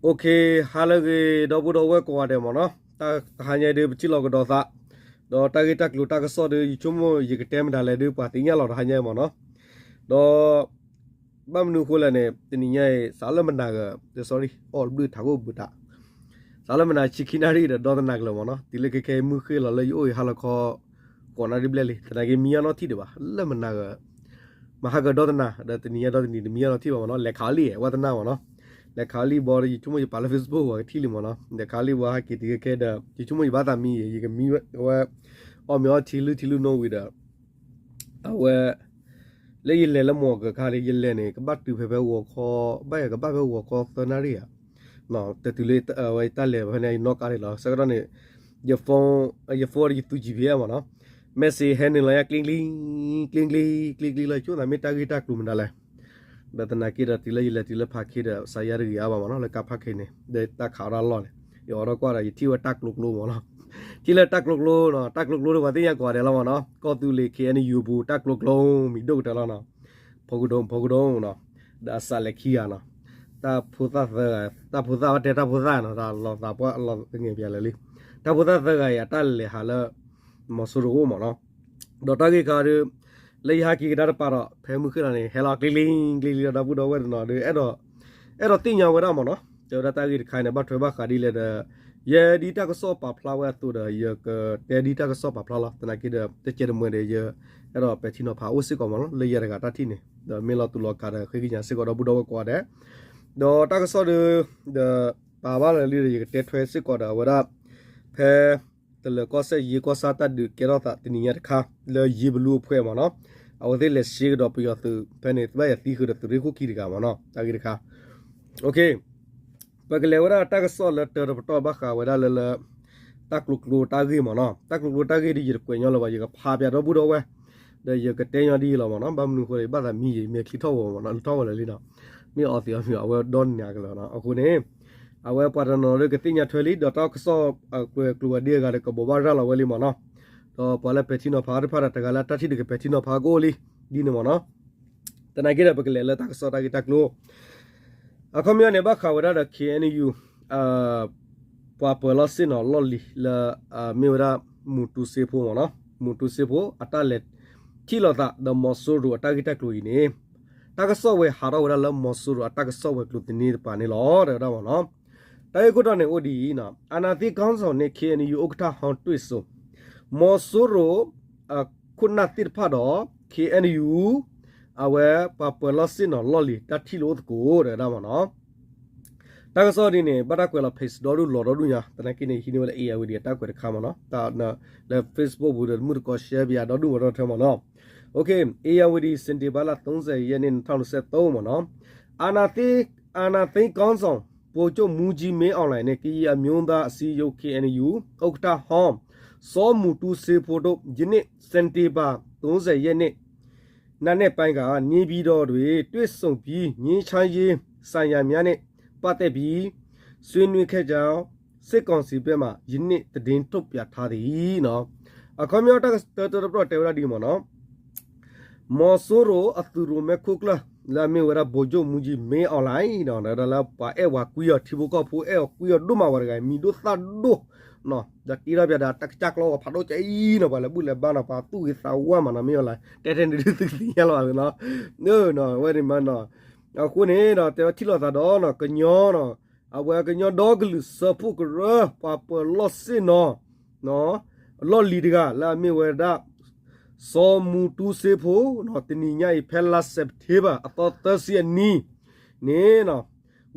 OK, ဟါလၢအဂ့ၤ ဒီပုၢ်ဒီဝဲၢ်ကိးဂၤဒဲးမ့ၢ်နီၤ, တဟါညါဒုး ပထံၣ်လိာ်ကဒီးသး, ဒီးတၢ်ဂ့ၢ်တၢ်ကျိၤတၢ်ကစီၣ်ဒုး ယဆိကမိၣ်ယကတဲမတၤလဲၣ်ဒုး ပှၤသ့ၣ်ညါလီၤတဟါညါမ့ၢ်နီၤ, ဒီး ဘၣ်မနုၤအဃိလဲၣ်န့ၣ် တနံၤညါအံၤ စးလၢမနၤဂၤ, sorry, အီၣ်တဘျုးထးခိၣ်ဘုးတး, စးလၢမနၤဆံခံနၣ်ရံၣ်ဒီးဒီသနၤကလၢာ်မ့ၢ်နီၤ, တုၤလၢခဲခဲအံၤမုၢ်ဃ့ၢ်လီၤလၢယအိၣ်အံၤဟါလီၤခီ ဃိးနၣ်ရံၣ်ဘျဲၣ်လံ, သနာ်က့မံအီၣ်နီတထံၣ်ဒံးဘၣ်, လၢမနၤဂၤ မဟါကဒီသနၤ ဒီးတနံၤညါဒီတနံၤတမံအီၣ်နီတထံၣ်ဘၣ်မ့ၢ်နီၤ, လဲၤခးအီၤလံ ဝဲသနၢ်မ့ၢ်နီၤ, လဲၤခးအီၤလံဘီဒီး ယဆိကမိၣ်ယပာ်လၢ Facebook ဝဲကထံၣ်လံမ့ၢ်နီၤ, လဲၤခးအီၤလံဘီဟဲက့ၤတုၤခဲခဲဒီး ယဆိကမိၣ်ယဘၣ်သးမံယံာ် ယကမံဝဲ အီၣ်မ့ၤအီထံလုၢ်ထံလုၢ်နိဝံၤဒီး အဝဲ လၢယလဲၤလၢမီၢ်ကခါလံ ယလဲၤန့ၣ် ကဘၣ်တုၤဖဲဖဲဂီၤခီ, ဘၣ်ယၤကဘၣ်ဖဲဂီၤခီသၢနၣ်ရံၣ်ဧါ, တတုၤလၢအဝဲတၢ်လဲၤဖဲန့ၣ် ယနီၣ်ကါန့ၣ်လီၤ, ဆၢကတီၢ်န့ၣ် ယ phone, ယ phone ဒီးယသူ GPS မ့ၢ်နီၤ, message ဟဲနုာ်လီၤယၤ ကျ့ကျ့, ကျ့ကျ့, ကျ့ကျ့လီၤ, ယဆိသးမ့ၢ်တၢ်ဂ့ၢ်တၢ်ကျိၤမတၤလဲၣ်, ဒီးသနာ်က့ဒီးတုၤလၢယလဲၤတုၤလၢဖးခ့ဒီး စးယါတဂ့ၤအါဘၣ်မ့ၢ်နီၤ, လၢကါဖးခ့န့ၣ် ဒီးတၢ်ခးအီၣ်တၢ်လီၢ်န့ၣ် ယအိးထီၣ်ကွၢ်ဒီး ယထံၣ်ဝဲတၢ်ကျိၤကျိၤမ့ၢ်နီၤ, ထံၣ်လၢတၢ်ကျိၤကျိၤနီၤ, တၢ်ကျိၤကျိၤဒီးပှၤသ့ၣ်ညါကိးဂၤဒဲးလီၤမ့ၢ်နီၤ, ကီၢ်သူလ့ၤ KNU ပူၤ တၢ်ကျိၤကျိၤမံၤဒိၣ်ကတၢၢ်လီၤနီၤ, ဖီကဒိၣ် ဖီကဒိၣ်နီၤ, ဒီးအစးလဲၤခံဂၤနီၤ, တၢ်ဖိသၣ်သၢဂၤ, တၢ်ဖိသၣ်ဝဲတဲတၢ်ဖိသၣ်နီၤ, တၢ်လီၤသးပှၢ်လီၤသငဲးပၠးလၢာ်လံ, တၢ်ဖိသၣ်သၢဂၤအံၤ အတၢ်လဲၤဟးလၢ မီၤစိရိၤအိၣ်မ့ၢ်နီၤ, ဒီးတၢ်ဂ့ၢ်ခါဒီး လၢယဟဲက့ၤကဒါတပၤဒီး ဖဲမုၢ်ဃ့ၢ်လီၤန့ၣ် ဟဲလီၤကျ့ကျ့ကျ့ကျ့လီၤ ဒီပုၢ်ဒီဝဲၢ်တနီၤဒီး အဲၣ်ဒိးသ့ၣ်ညါဝဲဒၣ်မ့ၢ်နီၤ, တဲဝဲဒၣ်တၢ်ဂ့ၢ်တခါန့ၣ် ဘၣ်ထွဲဘၣ်ဃးဒ်လဲၣ်ဒီး ယဲဒ်တၢ်ကစီၣ်ပာ်ဖျါဝဲအသိးဒီး ယကတဲဒ်တၢ်ကစီၣ်ပာ်ဖျါလီၤ, သနာ်က့ဒီး တကဲတမှဲဒီး ယအဲၣ်ဒိးပဲာ်ထံနီၤဖးအိၣ်စ့ၢ်ကီးမ့ၢ်နီၤ, လၢယဲတဂၤတၢ်ထံၣ်န့ၣ် ဒီးမ့ၢ်လီၤတူာ်လီၤကာ်ဒီး ဃ့ကညးစ့ၢ်ကီးဒီပုၢ်ဒီဝဲၢ်ကိးဂၤဒဲး, ဒီးတၢ်ကစီၣ်ဒီး ဒီးပာ်ဘၣ်လၢာ်လံဒီး ယကတဲထွဲစ့ၢ်ကီးဒီးအဝဲဒၣ် ဖဲ တလၢၤကီၢ်စဲၣ် ယ့ကီၢ်ဆၣ်တၢ်ဒုးကဲထီၣ်သးတနံၤညါတခါ လၢယ့ဘလူအဖှဲမ့ၢ်နီၤ, အဝဲသ့ၣ်လဲၤစ့ကဒီးပယီၤသုး ဖဲန့ၣ် ဘၣ်ယၤသံဃုာ်ဒီးသုးရ့ၣ်ခိၣ်ခံတဂၤမ့ၢ်နီၤ, တၢ်ဂ့ၢ်တခါ, ပကလဲၤဝဲဒၣ်တၢ်ကစီၣ်လၢတၢတပတီၢ်ဘၣ်ဃးဝဲဒၣ်လၢလၢ တၢ်ကျိၤကျိၤတၢ်ဂ့ၢ်မ့ၢ်နီၤ, တၢ်ကျိၤကျိၤတၢ်ဂ့ၢ်ဒ်ယတကွဲးညီလၢၤဘၣ် ယကဖးပၠးဒီပုၢ်ဒီဝဲၢ်, ဒီးယကတဲညီဒ်အံၤလီၤမ့ၢ်နီၤ, ဘၣ်မနုၤအဃိဒီး ဘၣ်သးမံယံာ် မ့ၢ်ချံထီၣ်ဝဲမ့ၢ်နီၤ, လၢထီၣ်ဝဲလၢာ်လံနီၤ, မ့ၢ်အီသံးအီမ့ၢ်အဝဲဒီနံၤကလၢာ်နီၤ, အဃိန့ၣ် အဝဲပှၤတနီၤဒီးကသ့ၣ်ညါထွဲလံ ဒီးတၢ်ကစီၣ်ကျိၤဝဲၤဒ်အဂၤဒီး ကဘိးဘၣ်ရၤလီၤဝဲလံမ့ၢ်နီၤ, ဒီးပှၤလၢပဲာ်ထံနီၤဖးတဖၣ်ဒီး တဂၤလၢတၢ်ထံၣ်ဒီးကပဲာ်ထံနီၤဖးကအိၣ်လံ ဒ်န့ၣ်မ့ၢ်နီၤ, သနာ်က့ဒီး ပကလဲၤလၢတၢ်ကစီၣ်တၢ်ဂ့ၢ်တၢ်ကျိၤ အခီပညီန့ၣ် ဘၣ်ဃးဝဲဒၣ်ဒီး KNU ပှၤပၢၤလီၢ်ဆ့ၣ်နီၤလီၢ်လံၤလၢ မ့ၢ်ဝဲဒၣ် မူတူစ့ဖိမ့ၢ်နီၤ, မူတူစ့ဖိ အတၢ်လဲၤထံၣ်လိာ်သးဒီး မီၤစိရိၤအတၢ်ဂ့ၢ်တၢ်ကျိၤအံၤန့ၣ် တၢ်ကစီၣ်ဝဲဟးထီၣ်ဝဲဒၣ်လၢ မီၤစိရိၤအတၢ်ကစီၣ်ဝဲၤကျိၤသန့တပၤန့ၣ်လီၤ တဲဝဲဒၣ်မ့ၢ်နီၤ, တၢ်ဂ့ၢ်ခိၣ်တီန့ၣ်အိၣ်ဒ်အံၤ, အာဏာသိမ်းခေါင်းဆောင်နဲ့ KNU ဥက္ကဋ္ဌဟောင်းတွေ့ဆုံ, မီၤစိရိၤ ခိၣ်နၢ်သ့ၣ်တဖၣ်ဒီး KNU အဝဲပှၤပၢၤလီၢ်ဆ့ၣ်နီၤလီၢ်လံၤ တၢ်ထံၣ်လိာ်အိၣ်သကိး တဲဝဲဒၣ်မ့ၢ်နီၤ, တၢ်ကစီၣ်ဒ်န့ၣ် ဘၣ်တၢ်ကွဲးလီၤ page ဒီဒူၣ်လီၤဒီဒူၣ်ညါ, သနာ်က့န့ၣ် ဟံးန့ၢ်ဝဲလၢ ဧရာဝတီ အတၢ်ကွဲးတခါမ့ၢ်နီၤ, လၢ Facebook ပူၤဒီး တမုၢ်တကိး share ပၠးဒီဒူၣ်ဝဲဒီးထၢမ့ၢ်နီၤ, OK, ဧရာဝတီ စက်တင်ဘာလ သုံးဆယ့်တစ်ရက်နေ့ နှစ်ထောင်နှစ်ဆယ့်သုံး မ့ၢ်နီၤ, အာဏာသိမ်း အာဏာသိမ်းခေါင်းဆောင် ဗိုလ်ချုပ်မှူးကြီး မင်းအောင်လှိုင်နဲ့ ကရင်အမျိုးသားအစည်းအရုံး KNU ဥက္ကဋ္ဌဟောင်း စောမူတူးစေးဖိုးတို့ ယနေ့ စက်တင်ဘာ သုံးဆယ့်တစ်ရက်နေ့ နံနက်ပိုင်းက နေပြည်တော်တွင် တွေ့ဆုံပြီး ငြိမ်းချမ်းရေးဆိုင်ရာများနှင့် ပတ်သက်ပြီး ဆွေးနွေးခဲ့ကြောင်း စစ်ကောင်စီဘက်မှ ယနေ့ သတင်းထုတ်ပြန်ထားသည် အခီပညီ တၢ်ကစီၣ်တပတီၢ်တဲဝဲဒၣ်ဒ်အံၤမ့ၢ်နီၤ, မီၤစိရိၤအသုးရိၣ်မဲခိၣ်ကျၢၢ် လၢအမ့ၢ်ဝဲဒၣ် ဗိုလ်ချုပ်မှူးကြီး မင်းအောင်လှိုင် ဒီးလၢပှၤအဲၣ်ဝဲကွံအီၤထံဖိကီၢ်ဖိ အဲၣ်အီၤကွံအီၤဒိၣ်မးဝဲတဂၤ မံၤဒိၣ်သၣ်ဒိၣ် ဒီးတ့ထီၣ်ပၠးဒီး တၢ်ကစၢ်ကျီဂီၤဖးဒိၣ်ကအံၤနီၤ ပှၤလဲၤဘူၣ်လဲၤဘါနီၤ ပှၤသူၣ်ဂ့ၤသးဝါမးနီၤ မ့ၢ်အီၤလၢ တဲထဲန့ၣ်ဒုးသုကသ့ၣ်ညါလီၤနီၤ, အဝဲန့ၣ်မးနီၤ, အဃိန့ၣ်ဒီး တဲဝဲထံၣ်လိာ်သးဒီးနီၤ ကညီနီၤ, အဝဲကညီဒီကလုာ်စၢဖှိၣ်ကရၢ ပှၤပၢၤလီၢ်ဆ့ၣ်နီၤ လီၢ်လံၤတဂၤ လၢအမ့ၢ်ဝဲဒၣ် စီၤမူတူစ့ဖိ တနံၤညါအံၤ ဖဲလါစဲးပထ့ဘၢၣ် အသီသၢဆံအနံၤန့ၣ်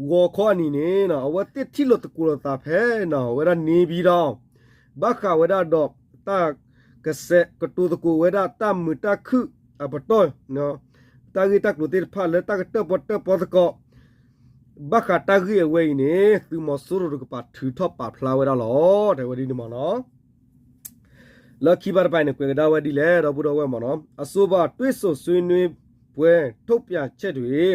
ဂီၤခီအနံၤန့ၣ် အဝဲသ့ၣ်ထံၣ်လိာ်သကိးလိာ်သးဖဲနီၤ ဝဲဒၣ် နေပြည်တော် ဘၣ်ဃးဝဲဒၣ်ဒီး တၢ်ကစဲးကတိၤသကိးဝဲဒၣ် တၢ်မုာ်တၢ်ခုၣ်အပတီၢ် တၢ်ဂ့ၢ်တၢ်ကျိၤသ့ၣ်တဖၣ်လၢတၢ်ကတၢၣ်ပီၣ်တၢၣ်ပီသကိး ဘၣ်ဃးတၢ်ဂ့ၢ်အဝဲအံၤန့ၣ် သုးမီၤစိရိၤတကပၤထုးထီၣ်ပာ်ဖျါဝဲဒၣ်လီၤ တဲဝဲဒ်န့ၣ်မ့ၢ်နီၤ. လၢခံဘၣ်တပၤန့ၣ် ကွဲးကဒါဝဲဒ်လဲၣ် ဒီပုၢ်ဒီဝဲၢ်မ့ၢ်နီၤ, အဆိုပါ တွေ့ဆုံဆွေးနွေးပွဲ ထုတ်ပြန်ချက်တွင်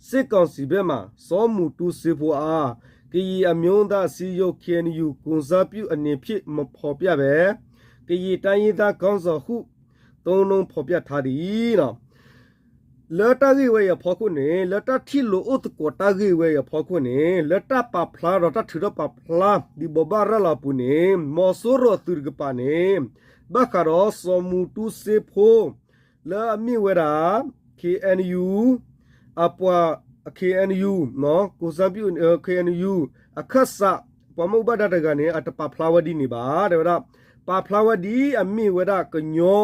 စစ်ကောင်စီဘက်မှ စောမူတူစ့ဖိအား ကရင်အမျိုးသားအစည်းအရုံး KNU ကိုယ်စားပြုအနေဖြင့် မဖော်ပြဘဲ ကရင်တိုင်းရင်းသားခေါင်းဆောင်ဟု သုံးလုံးဖော်ပြထားသည် လၢတၢ်ဂ့ၢ်ဝဲအံၤအဖီခိၣ်န့ၣ်, လၢတၢ်ထံၣ်လိာ်အိၣ်သကိးတၢ်ဂ့ၢ်ဝဲအံၤအဖီခိၣ်န့ၣ်, လၢတၢ်ပာ်ဖျါဒီးတၢ်ထုးထီၣ်ပာ်ဖျါ ဒ်ဘိးဘၣ်ရၤလီၤအပူၤန့ၣ်, မီၤစိရိၤအသုးတကပၤန့ၣ်, ဘၣ်ဃးဒီးစီၤမူတူစ့ဖိ လၢအမ့ၢ်ဝဲဒၣ် KNU အပှၤ KNU ကိးစၢ်ပ KNU အခၢၣ်စး ပှၤမ့ၢ်အိၣ်ဘၣ်ဒါတဂၤန့ၣ် အတပာ်ဖျါဝဲဒ်န့ၣ်ဘၣ်. တဲဝဲဒၣ် ပာ်ဖျါဝဲဒ်အမ့ၢ်ဝဲဒၣ်ကညီ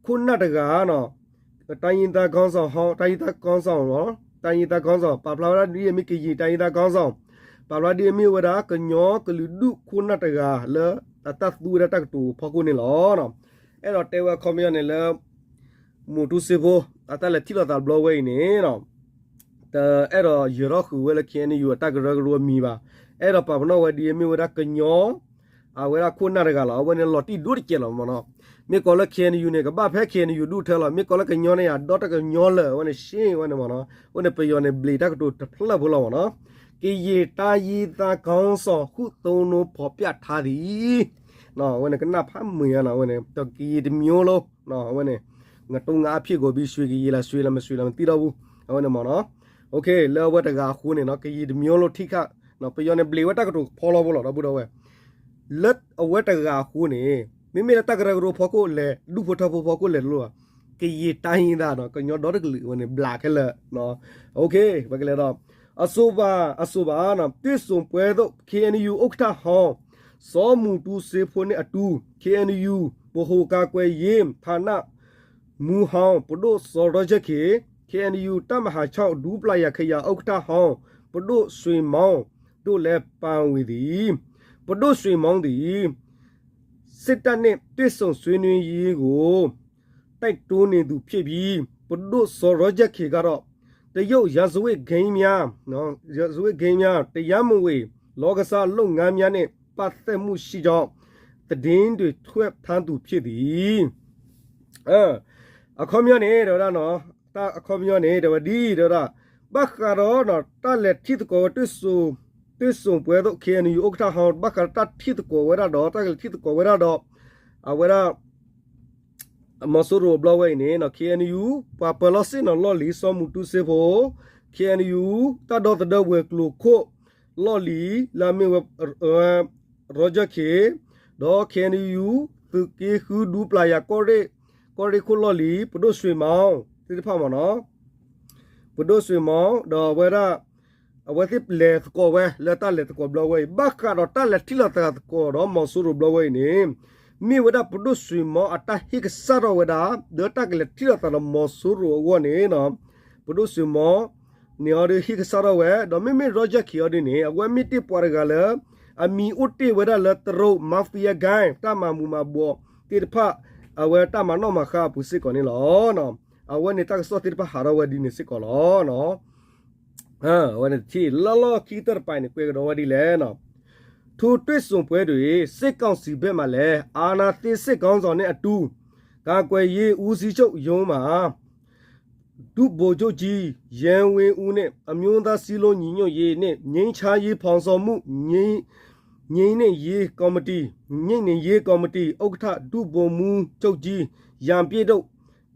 ခိၣ်နၢ်တဂၤ တိုင်းရင်းသားခေါင်းဆောင်ဟောင်း တိုင်းရင်းသားခေါင်းဆောင် တိုင်းရင်းသားခေါင်းဆောင် ပာ်ဖျါဝဲဒၣ်ဒ်အမ့ၢ်ကရင် တိုင်းရင်းသားခေါင်းဆောင် ပာ်ဖျါဒ်အမ့ၢ်ဝဲဒၣ် ကညီကလုာ်ဒူၣ်ခိၣ်နၢ်တဂၤလၢ အတၢ်သူဝဲဒၣ်တၢ်ကတိၤအဖီခိၣ်န့ၣ်လီၤ. အဲၣ်ဒိးတဲဝဲအခီပညီန့ၣ်လၢ မူတူစ့ဖိ အတၢ်လဲၤထံၣ်လိာ်သးတဘျီဝဲအံၤန့ၣ် တအဲၣ်ဒိးယၢၤထီၣ်ဃုာ်ဝဲလၢ KNU အတၢ်ကရၢကရိအမံၤဘၣ်. အဲၣ်ဒိးပာ်ပနီၣ်ဝဲဒ်အမ့ၢ်ဝဲဒၣ်ကညီ အဝဲဒၣ်ခိၣ်နၢ်တဂၤလီၤ. အဝဲန့ၣ်လီၤတံၢ်ဒိၣ်တကဲးလီၤမ့ၢ်နီၤ. မ့ၢ်ကိးလၢ KNU န့ၣ် ကဘၣ်ဖဲ KNU ဒူၣ်ထၢလီၤ. မ့ၢ်ကိးလၢကညီန့ၣ် အဒိတကညီလၢာ် အဝဲန့ၣ်ရှ့ဝဲန့ၣ်မ့ၢ်နီၤ. အဝဲန့ၣ်ပယီၤန့ၣ် ဘျ့းတၢ်ကတိၤတဖျၢၣ်ဖိလီၤမ့ၢ်နီၤ. ကရင်တိုင်းရင်းသားခေါင်းဆောင် ခုတုံးနုဖော်ပြထားသည် အဝဲန့ၣ် ကနၣ်ဖးမုာ်ညါနီၤ အဝဲန့ၣ် ဒီးကရင်တစ်မျိုးလုံး အဝဲန့ၣ် ငတုံးငါးအဖြစ်ကို ပြီး ရွှေကရင်လား ရွှေလား မရွှေလား မသိတော့ဘူး အဝဲန့ၣ်မ့ၢ်နီၤ. လၢအဝဲတဂၤအဃိန့ၣ်နီၤ ကရင်တစ်မျိုးလုံး ထိခိုက် ပယီၤန့ၣ် ဘျ့းဝဲတၢ်ကတိၤဖီလီၤဖိလီၤ ဒီပုၢ်ဒီဝဲၢ် လၢအဝဲတဂၤအဃိန့ၣ် မ့မ့ၢ်လၢတၢ်ကရၢကရိဖီခိၣ်လဲၤ ဒူၣ်ဖိထၢဖိဖီခိၣ်လဲၤတလိၣ်ဘၣ်. ကရင်တိုင်းရင်းသားနီၤ ကညီဒီတကလုာ်ဝဲန့ၣ် ဘျးခဲလၢာ် ပကလဲၤဒီး အဆိုပါ အဆိုပါ တွေ့ဆုံပွဲသို့ KNU ဥက္ကဋ္ဌဟောင်း စီၤမူတူစ့ဖိနှင့်အတူ KNU ဗဟိုကာကွယ်ရေးဌာနမှူးဟောင်း ပဒိၣ်စီၤရီချၢ်ခ့ၣ်, KNU တပ်မဟာခြောက် ဒူပလာယာခရိုင် ဥက္ကဋ္ဌဟောင်း ပဒိၣ်ရွှေမောင်တို့လည်း ပါဝင်သည်. ပဒိၣ်ရွှေမောင်သည် စစ်တပ်နှင့်တွေ့ဆုံဆွေးနွေးရေးကို တိုက်တွန်းနေသူဖြစ်ပြီး ပဒိၣ်စီၤရီချၢ်ခ့ၣ်ကတော့ တရုတ်ရာဇဝတ်ဂိုဏ်းများ နော် ရာဇဝတ်ဂိုဏ်းများ တရားမဝင် လောင်းကစားလုပ်ငန်းများနဲ့ ပတ်သက်မှုရှိကြောင်း သတင်းတွေ ထွက်ထားသူဖြစ်သည်. အခီပညီန့ၣ် တဲဝဲဒၣ်နီၤ, တၢ်အခီပညီန့ၣ် တဲဝဲဒ် တဲဝဲဒၣ် ဘၣ်ဃးဒီး တၢ်လဲၤထံၣ်သကိးဝဲ တွေ့ဆုံပွဲသို့ KNU ဥက္ကဋ္ဌဟောင်း ဘၣ်ဃးဒီးတၢ်ထံၣ်သကိးဝဲဒၣ်ဒီး တၢ်ကလဲၤထံၣ်သကိးဝဲဒၣ်ဒီး အဝဲဒၣ် မီၤစိရိၤအဘျီဝဲအံၤန့ၣ် KNU ပှၤပၢၤလီၢ်ဆ့ၣ်နီၤလီၢ်လံၤ စီၤမူတူစ့ဖိ, KNU တၢ်ဒီသဒၢဝဲၤကျိၤခိၣ်လီၢ်လံၤ လၢအမ့ၢ်ဝဲ ရီချၢ်ခ့ၣ်, ဒီး KNU သုးက့ဃု ဒူပလာယာ ကီၢ်ရ့ၣ်ခိၣ်လီၢ်လံၤ ပဒိၣ်ရွှေမောင် သ့ၣ်တဖၣ်မ့ၢ်နီၤ, ပဒိၣ်ရွှေမောင် ဒီးအဝဲဒၣ် အဝဲသ့ၣ်လဲၤသကိးဝဲ လၢတၢ်လဲၤသကိးဘျီဝဲအံၤ ဘၣ်ဃးဒီးတၢ်လဲၤထံၣ်လိာ်သးသကိးဒီးမီၤစိရိၤဘျီဝဲအံၤန့ၣ် မ့ၢ်ဝဲဒၣ်ပဒိၣ်ရွှေမောင်အတၢ်ဟ့ၣ်ကစၢ်ထီၣ်ဝဲဒၣ် လၢတၢ်ကလဲၤထံၣ်လိာ်သးဒီးမီၤစိရိၤအဂီၢ်န့ၣ် ပဒိၣ်ရွှေမောင်န့ၣ်အီၤဒီးဟ့ၣ်ကစၢ်ထီၣ်ဝဲ ဒီးမ့မ့ၢ် ရီချၢ်ခ့ၣ် အီၤဒ်န့ၣ် အဝဲမ့ၢ်တ့ၢ်ပှၤတဂၤလၢ အမံၤအိၣ်တ့ၢ်ဝဲဒၣ်လၢ တရူး mafia gang တၢ်မၤမူးမၤဘှီးသ့ၣ်တဖၣ် အဝဲတၢ်မၤနီၣ်မၤဃါအပူၤစ့ၢ်ကီးန့ၣ်လီၤ. အဝဲန့ၣ်တၢ်ကစီၣ်သ့ၣ်တဖၣ်ဟးထီၣ်ဝဲဒ်န့ၣ်စ့ၢ်ကီးလီၤ. အဝဲန့ၣ်တထံၣ်လၢလီၢ်ခံကတၢၢ်တပၤန့ၣ် ကွဲးကဒီးဝဲဒ်လဲၣ်. ထိုတွေ့ဆုံပွဲတွင် စစ်ကောင်စီဘက်မှလည်း အာဏာသိမ်းစစ်ခေါင်းဆောင်နှင့်အတူ ကာကွယ်ရေးဦးစီးချုပ်ရုံးမှ ဒုဗိုလ်ချုပ်ကြီး ရဲဝင်းဦးနှင့် အမျိုးသားစည်းလုံးညီညွတ်ရေးနှင့် ငြိမ်းချမ်းရေးဖော်ဆောင်မှု ငြိမ်း ငြိမ်းနှင့်ရေးကော်မတီ ငြိမ်းနှင့်ရေးကော်မတီ ဥက္ကဋ္ဌ ဒုဗိုလ်မှူးချုပ်ကြီး ရန်ပြည့်တို့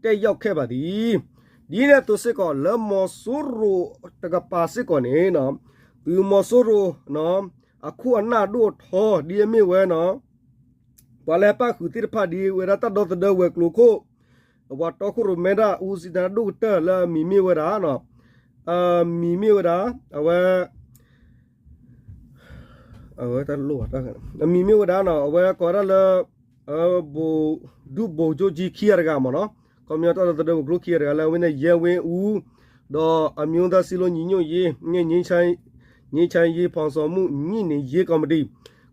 တက်ရောက်ခဲ့ပါသည်. ဒ်န့ၣ်အသိးစ့ၢ်ကီး လၢမီၤစိရိၤတကပၤစ့ၢ်ကီးန့ၣ် သုးမီၤစိရိၤ အခိၣ်အနၢ်ဒိၣ်အထီ ဒ်အမ့ၢ်ဝဲ ပှၤလၢပၣ်ဃုာ်သ့ၣ်တဖၣ်ဒ်ဝဲဒၣ်တၢ်ဒီသဒၢဝဲၤကျိၤခိၣ် ပှၤတီခိၣ်ရိၣ်မဲဒၣ်အူစံတၢ်ဒိၣ်ကတၢၢ်လၢအမံၤမ့ၢ်ဝဲဒၣ် အမံၤမ့ၢ်ဝဲဒၣ် အဝဲ အဝဲတၢ်လိၣ်ဘၣ်တၢ် အမံၤမ့ၢ်ဝဲဒၣ်နီၤ အဝဲကိးဝဲဒၣ်လၢ ဗိုလ် ဒုဗိုလ်ချုပ်ကြီး ခံဂၤတဂၤမ့ၢ်နီၤ ခီပညီတၢ်ဒီသဒၢဝဲၤကျိၤခံဂၤတဂၤလၢအဝဲန့ၣ် ရဲဝင်းဦး ဒီး အမျိုးသားစည်းလုံးညီညွတ်ရေး ငြိမ်းချမ်း ငြိမ်းချမ်းရေးဖော်ဆောင်မှု ငြိမ်းနှင့်ရေးကော်မတီ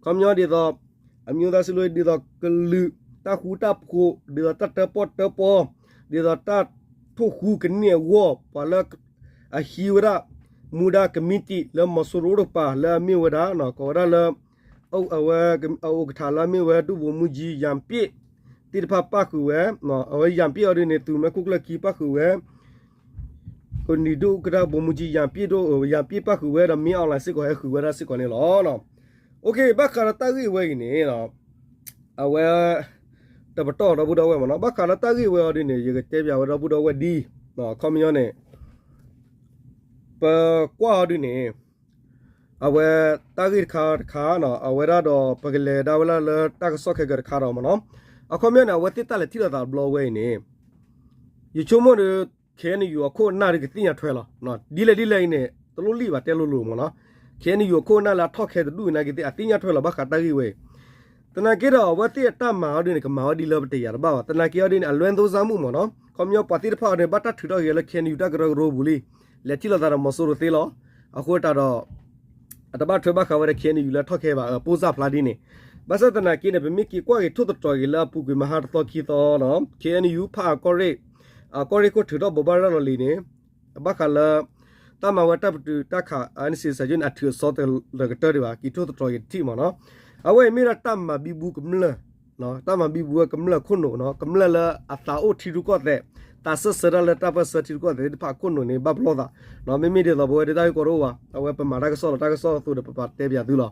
ခီပညီဒ်သိး အမျိုးသားစည်းလုံး ဒ်သိးကလုာ်တၢ်ဃူတၢ်ဖိး ဒ်သိးတၢ်တၢပီၣ်တၢပီ ဒ်သိးတၢ်ထိၣ်ဃူကန့ၢ်အဂီၢ် ပှၤလၢအဟံးဝဲဒၣ် မူဒါကမံးတံာ်လၢမီၤစိရိၤတကပၤလၢအမ့ၢ်ဝဲဒၣ် ကိးဝဲဒၣ်လၢ အဝဲ အဥက္ကဋ္ဌလၢအမ့ၢ်ဝဲ ဒုဗိုလ်မှူးကြီး ရန်ပြည့် သ့ၣ်တဖၣ်ပၣ်ဃုာ်ဝဲ အဝဲ ရန်ပြည့် အီၤဒ်န့ၣ် သုးမီၤစိရိၤခိၣ်ကျၢၢ်ခံပၣ်ဃုာ်ဝဲ ကနံၤဒိၣ်ကတၢၢ် ဗိုလ်မှူးကြီး ရန်ပြည့် ဒိၣ် ရန်ပြည့် ပၣ်ဃုာ်ဝဲဒီး မင်းအောင်လှိုင် စ့ၢ်ကီးဟဲဃုာ်ဝဲဒၣ်စ့ၢ်ကီးန့ၣ်လီၤ. ဘၣ်ဃးဒီးတၢ်ဂ့ၢ်ဝဲအံၤန့ၣ် အဝဲ တပတီၢ်ဒီပုၢ်ဒီဝဲၢ်မ့ၢ်နီၤ ဘၣ်ဃးဒီးတၢ်ဂ့ၢ်ဝဲအီၤဒ်န့ၣ် ယကတဲပၠးဝဲဒီပုၢ်ဒီဝဲၢ်ဒ် ခီပညီန့ၣ် ပကွၢ်အီၤဒုန့ၣ် အဝဲတၢ်ဂ့ၢ်တခါတခါနီၤ အဝဲဒၣ်ဒီးပကလဲၤဒၣ်ဝဲဒၣ်လၢတၢ်ကစီၣ်ခဲကၢတခါဒီးမ့ၢ်နီၤ, အခီပညီန့ၣ် အဝဲသ့ၣ်တၢ်လဲၤထံၣ်လိာ်သးတဘျီဝဲအံၤန့ၣ် ယဆိကမိၣ်ဒီး ခ့ၣ်အဲၣ်ယူၣ် အခိၣ်အနၢ်ဒီးကသ့ၣ်ညါထွဲလီၤ. ဒ်လဲၣ်ဒ်လဲၣ်အံၤန့ၣ် တလိၣ်လံၣ်ဘၣ်တဲလိၤလိၤမ့ၢ်နီၤ, ခ့ၣ်အဲၣ်ယူၣ် အခိၣ်အနၢ်လၢအထီၣ်ခဲတဒူၣ်နာ်က့သ့ၣ် အသ့ၣ်ညါထွဲလီၤဘၣ်ဃးတၢ်ဂ့ၢ်ဝဲအံၤ သနာ်က့ဒီး အဝဲသ့ၣ်အတၢ်မၤအီၤဒ်န့ၣ် ကမၤဝဲဒ်လၢပတယာ်တဘၣ်ဘၣ်. သနာ်က့အီၤဒ်န့ၣ် အလွဲၢ်သိစၢ်မုၣ်မ့ၢ်နီၤ, ခီပညီပှၤသ့ၣ်တဖၣ်အီၤဒ်န့ၣ် ဘၣ်တၢ်ထုးထီၣ်က့ၤလၢ ခ့ၣ်အဲၣ်ယူၣ် တၢ်ကရၢကရိပူၤလံ, လဲၤထံၣ်လိာ်သးဒီးမီၤစိရိၤသ့လီၤ. အဃိတးဒီး အတဘၣ်ထွဲဘၣ်ဃးဝဲဒီး ခ့ၣ်အဲၣ်ယူၣ် လၢထီၣ်ခဲဘၣ် ပိၢ်စၢ်ဖျါဒ်န့ၣ်, ဘၣ်ဆၣ်သနာ်က့န့ၣ် ပမ့ၢ်က့ၤကွၢ်က့ၤထိၣ်သတြီၤက့ၤလၢအပူၤကွံာ်မဟါတသီခံသီနီၤ ခ့ၣ်အဲၣ်ယူၣ် ဖးအၣ်ကီၢ်ရ့ၣ် အကီၢ်ရ့ၣ်ခိၣ်ထုးထီၣ်ဘိးဘၣ်ရၤလီၤလံၤန့ၣ် ဘၣ်ဃးလၢ တၢ်မၤဝဲတၢ်ပတုာ်တၢ်ခး အ NCA စၢၤကၠိန့ၣ် အထုးအစီတကတၢၢ်ဒံးဘၣ် က့ၤထိၣ်သတြီၤက့ၤတထံၣ်မ့ၢ်နီၤ, အဝဲအံၤမ့ၢ်ဒၣ်တၢ်မၤဘံဘူကမျၢၢ် တၢ်မၤဘံဘူဝဲကမျၢၢ်ခိၣ်နူာ်နီၤ ကမျၢၢ်လၢအသးအိၣ်ထံရူၢ်ကီၢ်သဲး, သးစၢၢ်ဆၢတၢ်လၢတၢ်ပၢၢ်ဆၢထံရူၢ်ကီၢ်သဲးသ့ၣ်တဖၣ်အခိၣ်နူာ်န့ၣ် ဘၣ်ပလီၢ်သး, မ့မ့ၢ်ဒ်သိးပဝဲဒၣ်တၢ်ဂ့ၢ်ကီတအိၣ်ဘၣ် အဝဲပမၤတၢ်ကစီၣ်လီၤ တၢ်ကစီၣ်အသိးဒီးပပာ်တဲပၠးသုလီၤ.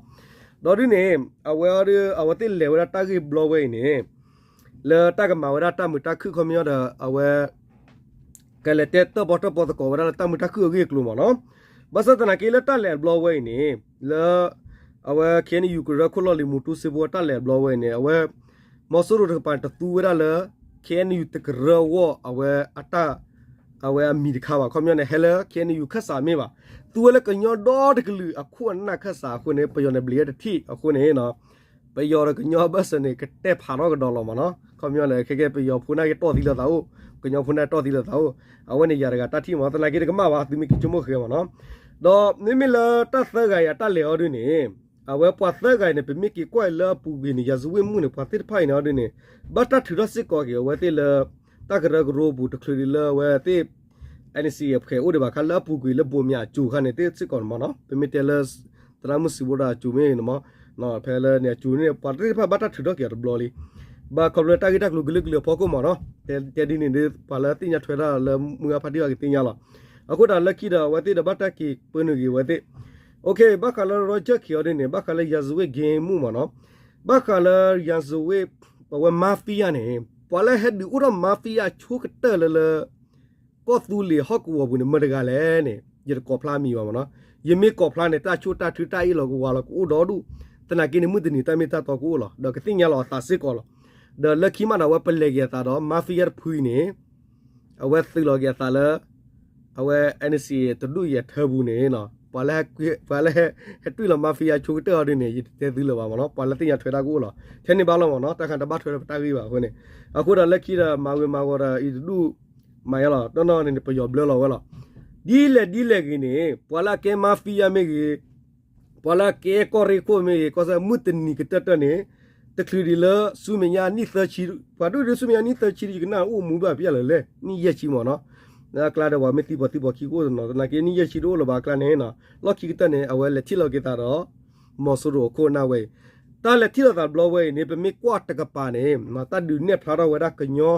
ဒီးဒ်န့ၣ် အဝဲအီၤဒ် အဝဲသ့ၣ်လဲၤဝဲဒၣ်တၢ်ဂ့ၢ်ဘျီဝဲအံၤန့ၣ် လၢတၢ်ကမၤဝဲဒၣ်တၢ်မုာ်တၢ်ခုၣ်ခီပညီဒီး အဝဲ ကလဲၤတဲတၢၣ်ပီၣ်တၢၣ်ပီသကိးဝဲဒၣ်လၢတၢ်မုာ်တၢ်ခုၣ်အဂ့ၢ်အကျိၤမ့ၢ်နီၤ, ဘၣ်ဆၣ်သနာ်က့လၢတၢ်လဲၤအဘျီဝဲအံၤန့ၣ် လၢ အဝဲ ခ့ၣ်အဲၣ်ယူၣ် ကရၢခိၣ်လီၢ်လံၤ မူတူစ့ဖိအတၢ်လဲၤအဘျီဝဲအံၤန့ၣ် အဝဲ မီၤစိရိၤတကပၤန့ၣ် တသူဝဲဒၣ်လၢ ခ့ၣ်အဲၣ်ယူၣ် တကရၢအဂီၢ် အဝဲအတၢ် အဝဲအမံၤတခါဘၣ် ခီပညီန့ၣ် ဟဲလၢ ခ့ၣ်အဲၣ်ယူၣ် ခၢၣ်စးမ့ၢ်ဘၣ်, သူဝဲလၢကညီဒီတကလုာ်အခိၣ်အနၢ်ခၢၣ်စးအဃိန့ၣ် ပယီၤန့ၣ်ဘျံးဝဲတထံၣ်အဃိန့ၣ် ပယီၤဒီးကညီအဘၢၣ်စၢၤန့ၣ် ကတဲဖးထီၣ်ကဒီးလီၤမ့ၢ်နီၤ, ခီပညီန့ၣ် ခဲကဲပယီၤဖိန့ၣ်က့ၤတီၢ်သံလိာ်သးအိၣ်, ကညီဖိန့ၣ်တီၢ်သံလိာ်သးအိၣ်, အဝဲန့ၣ်ယၤတဂၤတၢ်ထံၣ်မ့ၢ် သနာ်က့တကမၣ်ဘၣ် သုမ့ၢ်က့ၤဆိကမိၣ်ဃဲမ့ၢ်နီၤ, ဒီးမ့မ့ၢ်လၢတၢ်သၢဂၤအံၤအတၢ်လဲၤအီၤဒ်န့ၣ် အဝဲပှၤသၢဂၤအံၤန့ၣ် ပမ့ၢ်က့ၤကွၢ်အံၤလၢအပူၤကွံာ်န့ၣ် ယၤစူဝ့ၣ်မုၣ်န့ၣ် ပှၤသ့ၣ်တဖၣ်အံၤန့ၣ်အီၤဒ်န့ၣ် ဘၣ်တၢ်ထုးထီၣ်စ့ၢ်ကီးက့ၤအဝဲသ့ၣ်လၢ တၢ်ကရၢကရိပူၤ တချုးဒံးလၢအဝဲသ့ၣ် NCA ဖှဲးအိၣ်ဒံးဘၣ်ခါလၢအပူၤကွံာ်လၢဘိးမၠးအစိၤခါန့ၣ် သ့ၣ်စ့ၢ်ကီးန့ၣ်မ့ၢ်နီၤ, ပမ့ၢ်တဲလၢ သရၣ်မုၣ်စံးဘိတၢ်အစိၤမ့ၢ်ဂ့ၤန့ၣ်မ့ၢ်, ဖဲလၢန့ၣ်အစိၤန့ၣ် ပှၤသ့ၣ်တဖၣ်ဘၣ်တၢ်ထုးထီၣ်က့ၤအီၤတဘျီလံ, ဘၣ်ခီဖျိတၢ်ဂ့ၢ်တၢ်ကျိၤကလုာ်ကလုာ်အဖီခိၣ်မ့ၢ်နီၤ, တဲဒ်န့ၣ်ဒီး ပှၤလၢသ့ၣ်ညါထွဲတၢ်လၢမုၢ်ဂၢ်ဖါတံၢ်အီၤကသ့ၣ်ညါလီၤ, အဃိတၢ်လၢခံဒီးအဝဲသ့ၣ်ဒီးဘၣ်တၢ်က့ၤပၢနုာ်က့ၤအဝဲသ့ၣ်, ဘၣ်ဃးလၢ Roger ခံအီၤဒ်န့ၣ် ဘၣ်ဃးလၢ ယၤစူဝ့ၣ် gang မုၣ်မ့ၢ်နီၤ, ဘၣ်ဃးလၢ ယၤစူဝ့ၣ် ပဝဲ mafia န့ၣ် ပှၤလၢဟဲဒုးအိၣ်ထီၣ် mafia ဆိကတၢၢ်လၢလၢ ကီၢ်သူလ့ၤဟီၣ်ကဝီၤပူၤန့ၣ် မတၤတဂၤလဲၣ်န့ၣ် ယတကိးဖျါမံၤဘၣ်မ့ၢ်နီၤ, ယမ့ၢ်ကိးဖျါန့ၣ် တၢ်ဆိၣ်တၢ်ထုတၢ်အ့ၣ်လိာ်ကဝီၤလီၤကအိၣ်ဒီဒူၣ်, သနာ်က့န့ၣ် မုၢ်တနံၤတၢ်မ့ၢ်တၢ်တီကအိၣ်လီၤ, ဒီးကသ့ၣ်ညါလီၤအသးစ့ၢ်ကီးလီၤ, ဒီးလၢခံမးဒီးအဝဲပလဲၤက့ၤအသးဒီး mafia တဖုအံၤန့ၣ် အဝဲသုးလီၤက့ၤအသးလၢ အဝဲ NCA တဒူၣ်အံၤအထၢပူၤန့ၣ် ပှၤလၢဟဲတွံၢ်လီၤ mafia ဆိကတၢၢ်အီၤဒ်န့ၣ် ယတတဲသုလၢၤဘၣ်မ့ၢ်နီၤ, ပှၤလၢသ့ၣ်ညါထွဲတၢ်ကအိၣ်လီၤ, ထဲန့ၣ်ဘၣ်လီၤမ့ၢ်နီၤ, တၢ်ခါတဘၣ်ထွဲဒီးပတၢ်ဂ့ၢ်ဘၣ်အဃိန့ၣ်, အဃိဒီးလၢခံဒီးမၤဝံၤမၤဝီၤဒီးအံၤတဒူၣ် မၤယါလီၤ, တနီၤန့ၣ် ပယီၤဘျၢလီၤဝဲလီၤ, ဒ်လဲၣ်ဒ်လဲၣ်ဂ့ၤန့ၣ် ပှၤလၢအကဲ mafia မ့ၢ်ဂ့ၤ ပှၤလၢအကဲကီၢ်ရ့ၣ်ခိၣ်မ့ၢ်ဂ့ၤ ကီၢ်စဲၣ် မုၢ်တနံၤကတၢၢ်တၢၢ်န့ၣ် တချုးဒံးလၢ ဆူမဲာ်ညါနံၣ်သၢဆံ, ပှၤဒုးဒုးဆူမဲာ်ညါနံၣ်သၢဆံ ယကနၣ်အိၣ်မူဘၣ်ဖဲလဲၣ်လဲၣ် နံၣ်ယဲၢ်ဆံမ့ၢ်နီၤ, အကျါဒီးပှၤမ့ၢ်သံပိာ်သံပိာ်ခံကအိၣ်နီၤ, သနာ်က့နံၣ်ယဲၢ်ဆံတအိၣ်လၢၤဘၣ်အကျါန့ၣ်, လီၢ်ခံကတၢၢ်န့ၣ် အဝဲလဲၤထံၣ်လိာ်က့ၤသးဒီး မီၤစိရိၤအခိၣ်အနၢ်ဝဲအံၤ, တၢ်လဲၤထံၣ်လိာ်သးတဘျီဝဲအံၤန့ၣ် ပမ့ၢ်ကွၢ်တကပၤန့ၣ် တၢ်ဒုးနဲၣ်ဖျါထီၣ်ဝဲဒၣ်ကညီ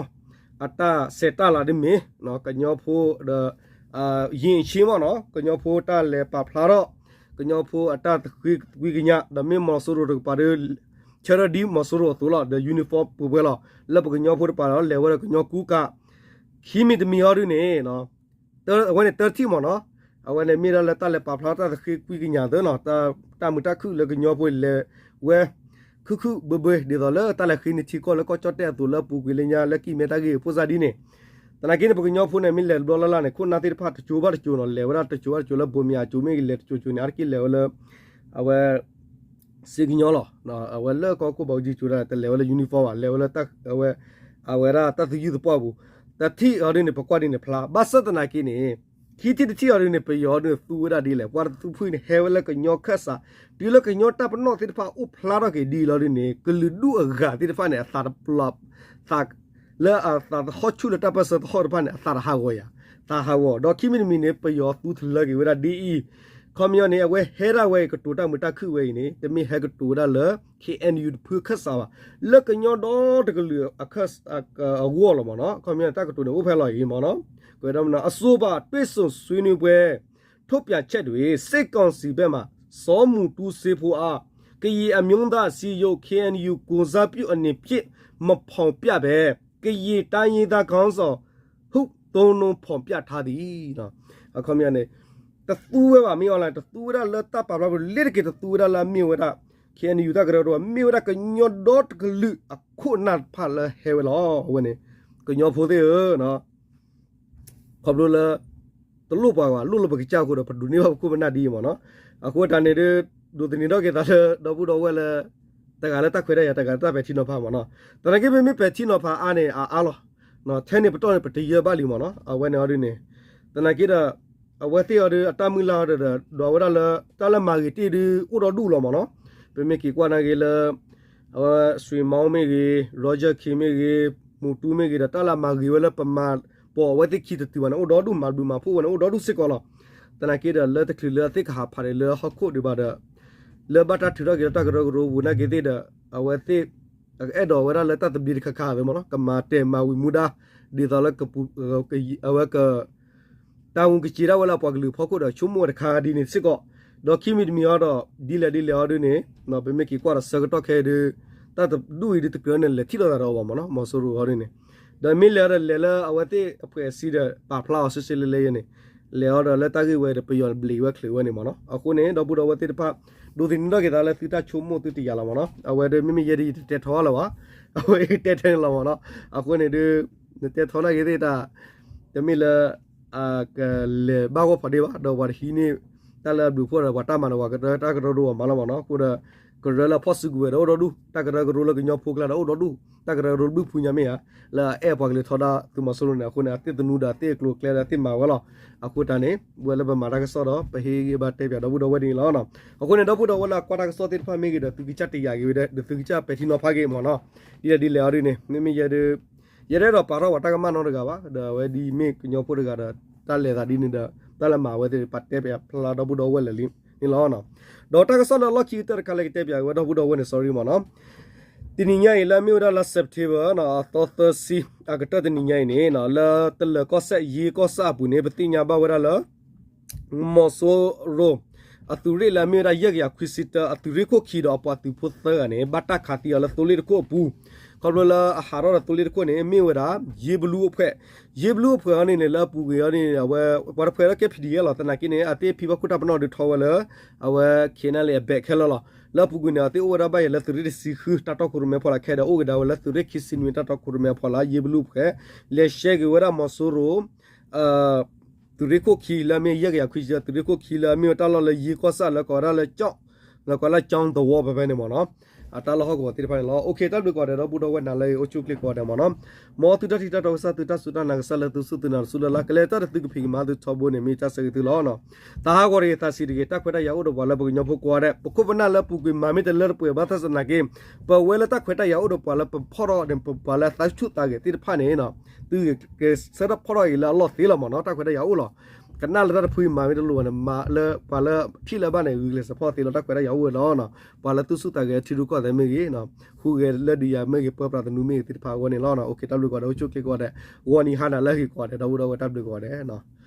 အတၢ်ဆဲးတၢ်လၤဒ်မ့ၢ် ကညီဖိဒီး ယံာ်ဆ့မ့ၢ်နီၤ ကညီဖိတၢ်လဲၤပာ်ဖျါထီၣ် ကညီဖိအတၢ်သဃ့ကွံကညး ဒီးမ့ၢ်မီၤစိရိၤတကပၤဒီး ဆၢထၢၣ်ဒ်မီၤစိရိၤအသိးလီၤ ဒီး uniform ပှဲၤပှဲၤလီၤ လၢပကညီဖိတကပၤဒီး လဲၤဝဲဒီးကညီကူကၤ ခံမံၤတမံၤအီၤဒ်န့ၣ် အဝဲန့ၣ်တၢ်ထံၣ်မ့ၢ်နီၤ, အဝဲန့ၣ်မ့ၢ်ဒၣ်လၢတၢ်လဲၤပာ်ဖျါတၢ်သဃ့ကွံကညးသ့နီၤ, တၢ်မုာ်တၢ်ခုၣ်လၢကညီဖိလဲၤဝဲ ခုၣ်ခုၣ်ဘၢဘၢ ဒ်သိးလၢတၢ်လဲၤဃ့န့ၢ်ထံကီၢ်လၢကီၢ်ကၠီၣ်တဲၣ်အသိးလၢပူၤကွံာ်လၢညါလၢကံၢ်မဲတၢ်ဂ့ၢ်ဖိစၢ်ဒ်န့ၣ်, သနာ်က့န့ၣ် ပကညီဖိန့ၣ် မ့ၢ်လဲၤတဘျီလၢ်လၢ်န့ၣ် ခိၣ်နၢ်သ့ၣ်တဖၣ်တစိၤဘၣ်တစိၤနီၤ လဲၤဝဲဒၣ်တစိၤဘၣ်တစိၤလၢဘိးမၠးအစိၤမ့ၢ်ဂ့ၤ လဲၤတစိၤစိၤန့ၣ် အါတက့ၢ်လဲၤဝဲလၢ အဝဲ စ့ကညီလီၤ, အဝဲလၢကီၢ်ခိၣ်ဘၣ်အူကၠံကၠိဒၣ် တလဲၤဝဲလၢ uniform ဘၣ် လဲၤဝဲလၢ အဝဲ အဝဲဒၣ်တၢ်သယုၢ်သပှၢ်ပူၤ, တထံၣ်အီၤဒ်န့ၣ် ပကွၢ်ဒ်န့ၣ်ဖျါ ဘၣ်ဆၣ်သနာ်က့န့ၣ် ခံထံၣ်တထံၣ်အီၤဒ်န့ၣ် ပယီၤဒ်န့ၣ် သူဝဲဒၣ်ဒ်လဲၣ် ပှၤတသူဖုန့ၣ် ဟဲဝဲလၢကညီခၢၣ်စး တုၤလၢကညီတၢ်ပနီၣ်သ့ၣ်တဖၣ်အိၣ်ဖျါထီၣ်က့ၤဒ်အံၤလီၤဒ်န့ၣ် ကလုာ်ဒူၣ်အဂၤသ့ၣ်တဖၣ်န့ၣ် အသးတပျီ သး လၢအသးသဟီၣ်ဆူၣ်လၢတၢ်ပၢၢ်ဆၢသဟီၣ်တဖၣ်န့ၣ် အသးတဟးဂီၤယၤ, သးဟးဂီၤ ဒီးခံမံၤတမံၤန့ၣ် ပယီၤသူသလၢက့ၤဝဲဒၣ်ဒ်အံၤ, ခီပညီန့ၣ် အဝဲဟဲဒၣ်ဝဲအံၤ ကတိၤတၢ်မုာ်တၢ်ခုၣ်ဝဲအံၤန့ၣ် တမ့ၢ်ဟဲကတိၤဝဲဒၣ်လၢ ခ့ၣ်အဲၣ်ယူၣ် တဖုခၢၣ်စးဘၣ်, လၢကညီဒီတကလုာ် အဂီၢ်လီၤမ့ၢ်နီၤ, ခီပညီန့ၣ် တၢ်ကတိၤန့ၣ်အိၣ်ဖဲလီၤအံၤမ့ၢ်နီၤ, ကွဲးဒၣ်မ့ၢ်နီၤ အဆိုပါ တွေ့ဆုံဆွေးနွေးပွဲ ထုတ်ပြန်ချက်တွင် စစ်ကောင်စီဘက်မှ စောမူတူးစေးဖိုးအား ကရင်အမျိုးသားအစည်းအရုံး KNU ကိုယ်စားပြုအနေဖြင့် မဖော်ပြဘဲ ကရင်တိုင်းရင်းသားခေါင်းဆောင်ဟု သုံးလုံးဖော်ပြထားသည် အခီပညီန့ၣ် တသူဝဲဘၣ် မ့ၢ်အီၤလၢ တသူဝဲဒၣ်လၢတၢ်ပာ်ဖျါပူၤ လ့တက့ၤတသူဝဲဒၣ်လၢအမ့ၢ်ဝဲဒၣ် ခ့ၣ်အဲၣ်ယူၣ် တၢ်ကရၢကရိ မ့ၢ်ဝဲဒၣ်ကညီဒီတကလုာ်အခိၣ်နၢ်တဖၣ်လၢဟဲဝဲလီၤ. အဝဲန့ၣ် ကညီဖိသ့ၣ်ဧၢ ခီဖျိလၢ တလိၣ်ပှၤဘၣ် လိၣ်လၢပကစၢ်အဃိဒီး ပဒိးန့ၢ်ဘၣ်ပခိၣ်ပနၢ်ဒ်အံၤမ့ၢ်နီၤ. အဃိတၢ်န့ၣ်ဒီး ဒိးသန့ၤထီၣ်က့ၤသးလၢ ဒီပုၢ်ဒီဝဲၢ်လၢ တဂၤလၢတၢ်ခွဲးတၢ်ယာ် တဂၤလၢတၢ်ပဲာ်ထံနီၤဖးမ့ၢ်နီၤ. သနာ်က့ ပမ့ၢ်ပဲာ်ထံနီၤဖးအါန့ၣ် အအါလီၤ. ထဲန့ၣ်ပတီၢ်န့ၣ် ပတယၢဘၣ်လံမ့ၢ်နီၤ. အဝဲန့ၣ်အီၤဒ်န့ၣ် သနာ်က့ဒီး အဝဲသ့ၣ်အီၤဒီး အတၢ်မုၢ်လၢ်အီၤဒီး ဒွးဝဲဒၣ်လၢ တၢ်လၢမၤဂ့ၤတ့ၢ်ဒုး အိၣ်ဒီဒူၣ်လီၤမ့ၢ်နီၤ. ပမ့ၢ်က့ၤကွၢ်နာ်က့ၤလၢ အဝဲ ဆွ့ၤမီမ့ၢ်ဂ့ၤ, Roger Khin မ့ၢ်ဂ့ၤ, မူတူမ့ၢ်ဂ့ၤဒီး တၢ်လၢမၤဂ့ၤဝဲလၢပမၤပိာ်အဝဲသ့ၣ်ခံတတုၤဘၣ်န့ၣ် အိၣ်ဒီဒူၣ် မၤဘျုးမၤဖှိၣ်ဝဲန့ၣ် အိၣ်ဒီဒူၣ်စ့ၢ်ကီးလီၤ. သနာ်က့ဒီးလၢတချုးလၢအသ့ၣ်ကဟးဖးန့ၣ်လၢဟီၣ်ခိၣ်ဒံးဘၣ်ဒီး လၢဘၣ်တၢ်ထုးထီၣ်က့ၤလၢတၢ်ကရၢကရိပူၤနာ်က့ၤသ့ၣ်ဒီး အဝဲသ့ၣ် အဲၣ်ဒိးဝဲဒၣ်လၢတၢ်သဘျ့တခါခါဝဲမ့ၢ်နီၤ ကမၤတဲာ်မၤဝံၤမူဒါ ဒ်သိးလၢ အဝဲက တၢ်မူကစ့ဒၣ်ဝဲလၢအပှၤကလုာ်ဖီခိၣ်ဒီး ဆိကမိၣ်ဝဲတခါဒ်န့ၣ်စ့ၢ်ကီး, ဒီးခံမံၤတမံၤအံၤဒီး ဒ်လဲၣ်ဒ်လဲၣ်အီၤဒ်န့ၣ် ပမ့ၢ်က့ၤကွၢ်ဒီးဆၢကတီၢ်ခဲအံၤဒုး တၢ်တဒူၣ်အံၤဒုးတကြၢးန့ၣ် လဲၤထံၣ်လိာ်သးဒီးအီၤဘၣ်မ့ၢ်နီၤ မီၤစိရိၤအီၤဒ်န့ၣ်, ဒီးမ့ၢ်လဲၤအီၤဒီးလဲၤလၢအဝဲသ့ၣ်အဖှဲးအစံဒီး ပာ်ဖျါအီၤစ့စ့လဲလဲယဲန့ၣ်, လဲၤအီၤဒီးလၢတၢ်ဂ့ၢ်ဝဲဒီး ပယီၤဘျ့းဝဲချုးဝဲန့ၣ်မ့ၢ်နီၤ. အဃိန့ၣ် ဒီပုၢ်ဒီဝဲၢ်သ့ၣ်တဖၣ် ဒိးသန့ၤထီၣ်က့ၤသးလၢသုတၢ်ဆိကမိၣ်သုတယာ်လီၤမ့ၢ်နီၤ. အဝဲဒုး မ့မ့ၢ်ယဲဒုး ယတတဲထီလၢၤဘၣ်, အဝဲယကတဲထဲန့ၣ်လီၤမ့ၢ်နီၤ. အဃိန့ၣ်ဒုး နတဲထီနာ်က့ၤသ့ၣ်တၢ် တမ့ၢ်လၢ အကလဲၤဘၣ်ဂီၢ်ဖးဒ့ဘၣ်, ဒီးပှၤတဟံးန့ၢ် တၢ်လၢအဘျုးအဖှိၣ်ဒီး ပှၤတၢ်မၤဒီး ပှၤကရၢတၢ်ကရၢကရိပှၤမၤလီၤမ့ၢ်နီၤ. အဃိဒီး ကရၢလၢအဖီၣ်စုကဝဲၤဒီးအိၣ်ဒီဒူၣ်, တၢ်ကရၢကရိလၢကညီဖိကျါဒီးအိၣ်ဒီဒူၣ်, တၢ်ကရၢကရိဘုၣ်ဖုညါမ့ၢ်ဧါ, လၢအအဲၣ်ပှၤကလုာ်ထီဒါသုးမီၤစိရိၤန့ၣ် အဃိန့ၣ် အသ့ၣ်သနူဒီးအသ့ၣ်အကျိၤအကျဲဒီးအသ့ၣ်မၤဝဲလီၤ. အဃိတၢ်န့ၣ် ဝဲလၢပမၤတၢ်ကစီၣ်ဒီး ပဟ့ၣ်ဂံၢ်ဘါတဲပၠးဒီပုၢ်ဒီဝဲၢ်ဒ်န့ၣ်လီၤ. အဃိန့ၣ် ဒီပုၢ်ဒီဝဲၢ်လၢအကွၢ်တၢ်ကစီၣ်သ့ၣ်တဖၣ်မ့ၢ်ဂ့ၤဒီး သုကစၢ်တယာ်က့ၤဝဲဒီး သုကစၢ်ပဲာ်ထံနီၤဖးက့ၤမ့ၢ်နီၤ. ဒ်လဲၣ်ဒ်လဲၣ်အီၤဒ်န့ၣ် မ့မ့ၢ်ယဲဒုး ယတအဲၣ်ဒိးပာ်ထီၣ်ပှၤတၢ်ကမၣ်နီတဂၤဘၣ်, ဒီးအဝဲဒ်မ့ၢ်ကညီဖိတဂၤဒီး တၢ်လဲၤသးဒ်န့ၣ်ဒီး တၢ်လၢမၤဝဲသ့ၣ် ပတဲပၠးဖျါဒီပုၢ်ဒီဝဲၢ်လၢာ်လံန့ၣ်လီၤ. ဒီးတၢ်ကစီၣ်လၢအလီၢ်ခံကတၢၢ်တခါလၢကတဲပၠးက့ၤဝဲဒီပုၢ်ဒီဝဲၢ်န့ၣ် sorry မ့ၢ်နီၤ. တနံၤညါအံၤလၢအမ့ၢ်ဝဲဒၣ်လါ September အသီသၢဆံ အကတၢၢ်တနံၤညါအံၤန့ၣ် လၢတလၢၤကီၢ်စဲၣ်ယ့ကီၢ်ဆၣ်အပူၤန့ၣ် ပသ့ၣ်ညါဘၣ်ဝဲဒၣ်လၢ မီၤစိရိၤ အသုးရ့ၣ်လၢအမ့ၢ်ဝဲဒၣ် ယဲၢ်ကယၤခွံဆံတၢ အသုးရ့ၣ်ခိၣ်ခံဒီးအပှၤသုးဖိသၢဂၤန့ၣ် ဘၣ်တၢ်ခးသံအီၤလၢသိလ့ၣ်တခိၣ်အပူၤ, ခီဖျိလၢအဟးထီၣ်ဒီးသိလ့ၣ်တခိၣ်န့ၣ် မ့ၢ်ဝဲဒၣ် ယ့ဘလူအဖှဲး, ယ့ဘလူအဖှဲးအီၤန့ၣ်န့ၣ် လၢအပူၤကွံာ်အီၤန့ၣ် အဝဲ ပှၤတဖှဲးလၢကဲ P D F လီၤ. သနာ်က့န့ၣ် အသ့ၣ်ဖံဘၣ်ခိၣ်တၢ်ပနီၣ်ဒုးထီဝဲလၢ အဝဲ K N L A အဘဲးခဲလၢာ်လီၤ. လၢအပူၤကွံာ်န့ၣ် အသ့ၣ်အိၣ်ဝဲဒၣ်ဘၣ်ယဲၤလၢသုးရ့ၣ်တဆံဃု တၢ်တီခိၣ်ရိၣ်မဲဖီလာ်ခဲဒီး အိၣ်က့ၤဒၣ်ဝဲလၢသုးရ့ၣ်ခံဆံနွံ တၢ်တီခိၣ်ရိၣ်မဲဖီလာ် ယ့ဘလူအဖှဲး လဲၤရှဲက့ၤဝဲဒၣ်မီၤစိရိၤ သုးရ့ၣ်ခိၣ်ခံလၢအမ့ၢ်ယဲၢ်ကယၤခွံဆံ သုးရ့ၣ်ခိၣ်ခံလၢအမ့ၢ်ဝဲတၢ်လီၢ်လၢယ့ကီၢ်ဆၣ်လၢကိးဝဲဒၣ်လၢ လၢကိးဝဲဒၣ်လၢကၠီသဝီဖဲဖဲန့ၣ်မ့ၢ်နီၤ, အတၢ်လီၢ်ဟီၣ်ကဝီၤသ့ၣ်တဖၣ်န့ၣ်လီၤ. တၢ်ဘျုးကိးဂၤဒဲး ဒီပုၢ်ဒီဝဲၢ်နၤလၢအံၤ အိၣ်ဆူၣ်အိၣ်ချ့ကိးဂၤဒဲးမ့ၢ်နီၤ, မ်သုတၢ်ထံၣ်တၢ်တီကစၢ် သုတၢ်စူၢ်တၢ်နာ်ကစၢ်လၢသုစူၢ်သုနာ်တစူၢ်လၢ်လၢ် ကလဲၤတၢ်တသုကဖံးကမၤသုထီဘိန့ၣ် မ့ၢ်တၢ်ဆၢဂ့ၤသုလီၤ. သးဟးဂီၤတဂ့ၤ သးဆံးတဂ့ၤ တၢ်ခွဲးတၢ်ယာ်အိၣ်ဒီးပှၤလၢပကညီဖိကိးဂၤဒဲး ပခိၣ်ပနၢ်လၢပူၤကွံာ်မၤမ့ၢ်တလၢတပှဲၤဘၣ်ဆၣ်သနာ်က့ ပဝဲလၢတၢ်ခွဲးတၢ်ယာ်အိၣ်ဒီးပှၤလၢပဖီၣ်ထီၣ်န့ၣ် ပပှၤလၢသးဆူၣ်သးဂဲၤသ့ၣ်တဖၣ်န့ၣ် သုကဆၢထၢၣ်ဖီၣ်ထီၣ်အံၤလၢအလီၢ်သ့လီၤမ့ၢ်နီၤ, တၢ်ခွဲးတၢ်ယာ်အိၣ်လီၤ. ကနၣ်လၢတၢ်တဖုအံၤမၤမ့ၢ်တလိၤဘၣ်န့ၣ် မၤလၢပှၤလၢထံၣ်လၢဘၣ်န့ၣ် ဂုာ်ကျဲးစၢးဖီၣ်သ့လီၤ, တၢ်ခွဲးတၢ်ယာ်အိၣ်ဝဲလီၤ. ပှၤလၢသူၣ်ဆူၣ်သးဂဲၤထံရူၢ်ကီၢ်သဲးမ့ၢ်ဂ့ၤ, ဟူးဂဲၤလၢဒုးယၤမ့ၢ်ဂ့ၤ ပၢပြးသနူမ့ၢ်ဂ့ၤသ့ၣ်တဖၣ်အဂီၢ်န့ၣ်လီၤ. တၢ်ဘျုးကိးဂၤဒဲး အိၣ်ဆူၣ်အိၣ်ချ့ကိးဂၤဒဲး, ဂီၤနံၤဟါနၤလၢအဂ့ၤကိးဂၤဒဲး ဒီပုၢ်ဒီဝဲၢ်တၢ်ဘျုးကိးဂၤဒဲး